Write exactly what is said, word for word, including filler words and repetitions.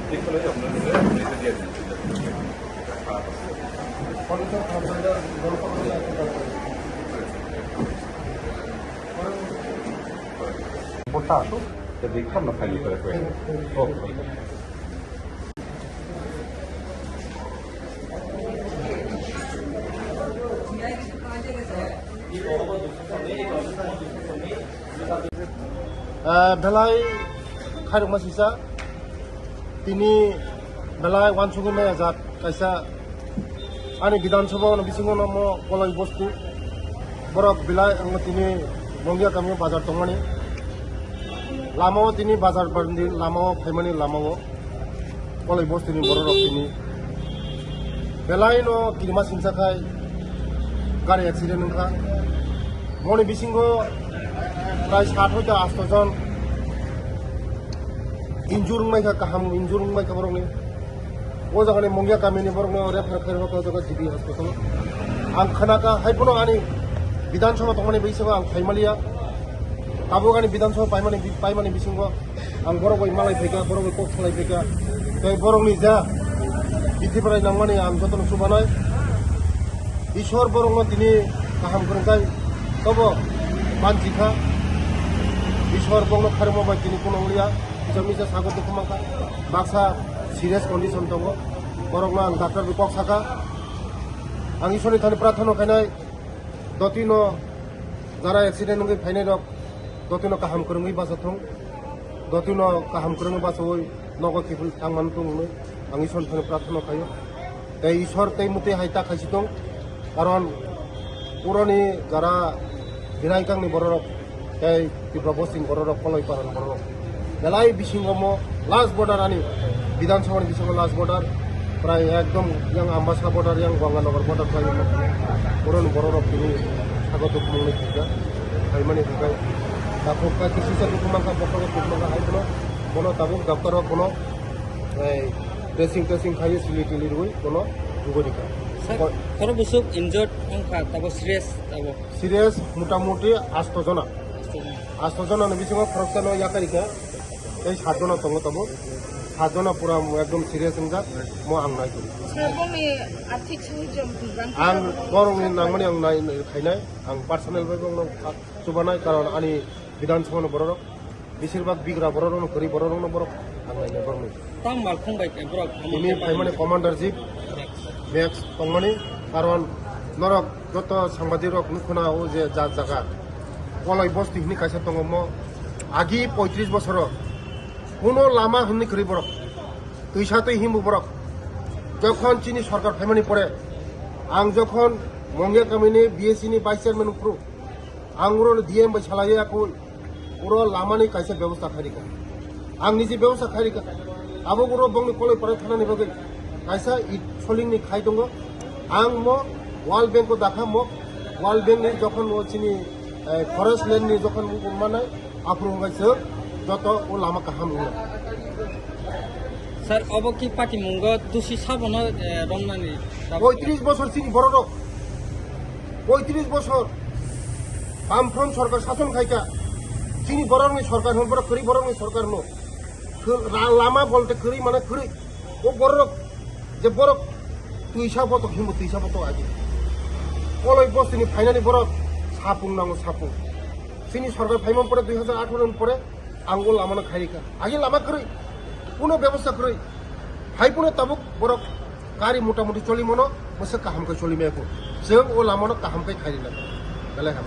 Porta asuk, jadi kan na kali kali kali. Oh. Ah, belai khairokma sisa tini belai wansugwi maya jat kaisa ani Bidhan Sabha ni bisingo no mo Koloi bosti borok belai ang tini Mongia kami bazar tongmani lama o tini bazar bandi lama o phaimani lama o Koloi bosti ni borok rok tini belai no kirima singsa khai gari accident wngkha. Moni bisingo prai sat hoite asto jon injure wngmai kha, kaham injure wngmai kha borokni. O jaga ni Mongia kami ni borok no refer khai rw kha o jaga G B hospital. Ang khana kha hai phano ani Bidhan Sabha tongmani bisingo ang phaimaliya. Tabuk ani Bidhan Sabha paimani, paimani bisingo ang borok bai malai phaikha, borok bai kok salai phaikha. Tei borokni ja bithi bwrai nangmani ang jotono chubanai. Ishwar borokno tini kaham kwrwngkha, tobo manjikha. Ishwar bokno kharimo bai tini kuno wngya. Kisa misa sago dukhu mankha. Baksa serious condition tongo. Borokno ang doctor bai kok sakha. Ang Ishwarni thani prarthana khainai. Dotino jara accident wngwi phainai rok, dotino kaham kwrwngwi bacha thung, dotino kaham kwrwngwi bachawi nogo kiphil thangmani tong hwnwi ang Ishwar thani prarthana khaio. Tei Ishwar tei mwtwi hai ta khaisi tong, karon puroni jara Binaikangni bororok tei Tipra Bosing bororok, Koloi Paran bororok. Belai bisingo mo last border ani Bidhan Sabha ni bisingo last border. Prai ekdom yang Ambasa border, yang Ganganagar border pai mo. Boroni bororok tini sago dukmung ni thika. Phaimani thika. Takhuk ka kisi sa dukmung ka bokro dukmung ka hai bono. Bono tabuk doctor rok bono. Ei, dressing dressing khai sili tili rui bono. Dugo dika. Sir, koro busuk injured wngkha, tabo serious, tabo. Serious, motamuti asto jona. Asto jona. Asto jona ni bisingo khoroksa no yakarika. Tei sat jona tongo tabo. Sat jona pura ekdom serious wngjak. Mo ang nai tong. Sir, bongni arthik sahajyo rang Ang borokni nangmani ang nai, nai khainai. Ang personal bai bongno chubanai, karon ani Bidhan Sabha no bororok. Besirbak bigra bororokno kwrwi bororokno borok ang nainai borokni. Tang malkhung bai khe borok. Tini phaimani commander chief Max tongmani, karon norok joto sangbadik rok nukhuna o je ja jaga Koloi bosti hini kaisa tongo mo agi poitris bosoro kuno lama hwnwi kwrwi borok twisa twi himbu borok jokhon chini sorkar phaimani pore ang jokhon Mongia kamini B S C ni vice chairman phuru ang uro D M bai salaiya koi. Uro lamani kaisa bebosta khairika. Ang niji bebosta khairika. Abo uro bongni Koloi Paran thanani bagwi kaisa it solingni khai tongo. Ang mo World Bank o dakha mo. World Bank ni jokhon o chini, eh, forest land ni jokhon manai, aphuru wngkha se joto o lama kaham wngya. Sir, obo ki patimungo dusi sabono, eh, romnani? Poitris bosor chini bororok. Poitris bosor. Bamfront sorkar sason khaika. Chini borokni sorkar hwn, borok kwrwi borokni sorkar hwn. Ra-, lama bolte kwrwi mane kwrwi. O borok je borok twisa botok himbo twisa botok agi. Koloi bostini phainani borok sapung nango sapung. Chini sorkar phaimani pore dui hajar atharo ni pore ang o lamano khairika. Agi lama kwrwi. Kuno bebosta kwrwi. Hai puno tabuk borok gari motamuti choli mano, bwswk kaham khe choli maya kho. Chwng o lamano kaham khe khairina. Belai ham.